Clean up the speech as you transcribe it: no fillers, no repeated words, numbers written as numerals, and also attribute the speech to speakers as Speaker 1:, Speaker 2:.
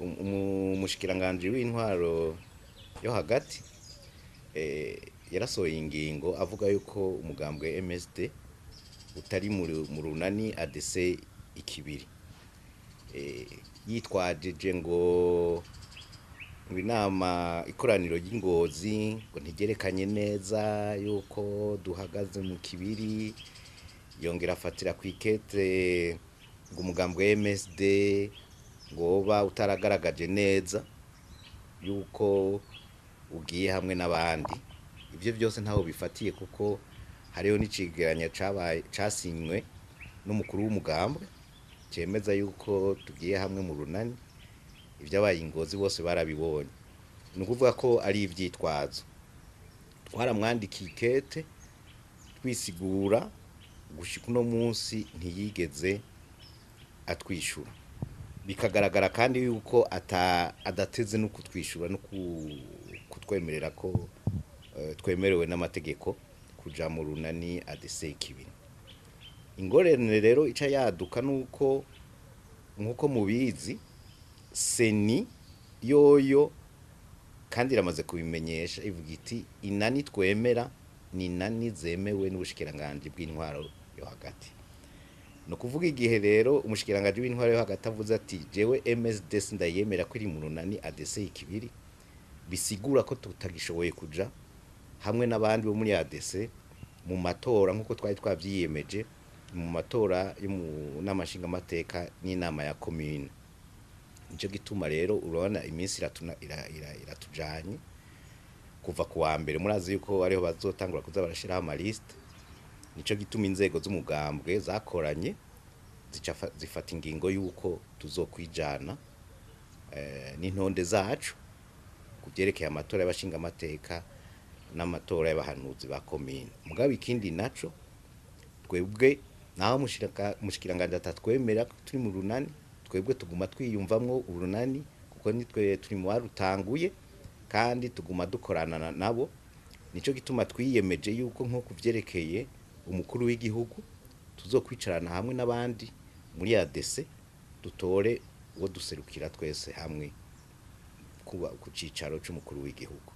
Speaker 1: Umushikiranganji w'intwaro yo hagati yarasohoye ingingo avuga yuko umugambwe MSD utari mu runani ADC ikibiri, yitwajije ngo inama ikoraniro ry'Ingozi ngo ntigerekanye neza yuko duhagaze mu kibiri. Yongera afatira kw'ikete ngo umugambwe MSD ngo woba utaragaragaje neza yuko ugiye hamwe n'abandi. Ivyo vyose ntaho bifatiye, kuko hariho n'icegeranyo cabaye casinywe n'umukuru w'umugambwe cemeza yuko tugiye hamwe mu runani. Ivyabaye Ingozi bose barabibonye. Ni ukuvuga ko ari ivyitwazo. Twaramwandikiye ikete twisigura, gushika uno munsi ntiyigeze atwishura. Bikagaragara kandi yuko adateze no kutwishura no kutwemerera ko twemerewe n'amategeko kuja mu runani ADC ikibiri. Ingorane rero ica yaduka nuko, nkuko mubizi, CENI yoyo kandi iramaze kubimenyesha, ivuga iti inani twemera ni inani zemewe n'ubushikiranganji bw'intwaro yo hagati. Ni ukuvuga igihe rero umushikiranganji w'intwaro yo hagati avuze ati jewe MSD sindayemera ko iri mu runani ADC ikibiri, bisigura ko tutagishoboye kuja hamwe n'abandi bo muri ADC mu matora nk'uko twari twavyiyemeje mu matora yo mu nama nshingamateka n'inama ya komine. Nico gituma rero urabona iminsi iratujanye kuva ku wa mbere. Murazi yuko ariho bazotangura kuza barashiraho amaliste. Nico gituma inzego z'umugambwe zakoranye zica zifata ingingo yuko tuzokwijana n'intonde zacu ku vyerekeye amatora y'abashingamateka n'amatora y'abahanuzi ba komine. Mugabo ikindi naco, twebwe naho umushikiranganji atatwemera ko turi mu runani, twebwe tuguma twiyumvamwo urunani, kuko nitwe turi mu barutanguye kandi tuguma dukorana nabo. Nico gituma twiyemeje yuko nko kuvyerekeye umukuru w'igihugu tuzokwicarana hamwe n'abandi muri ADC, dutore uwo duserukira twese hamwe kuba ku cicaro c'umukuru w'igihugu.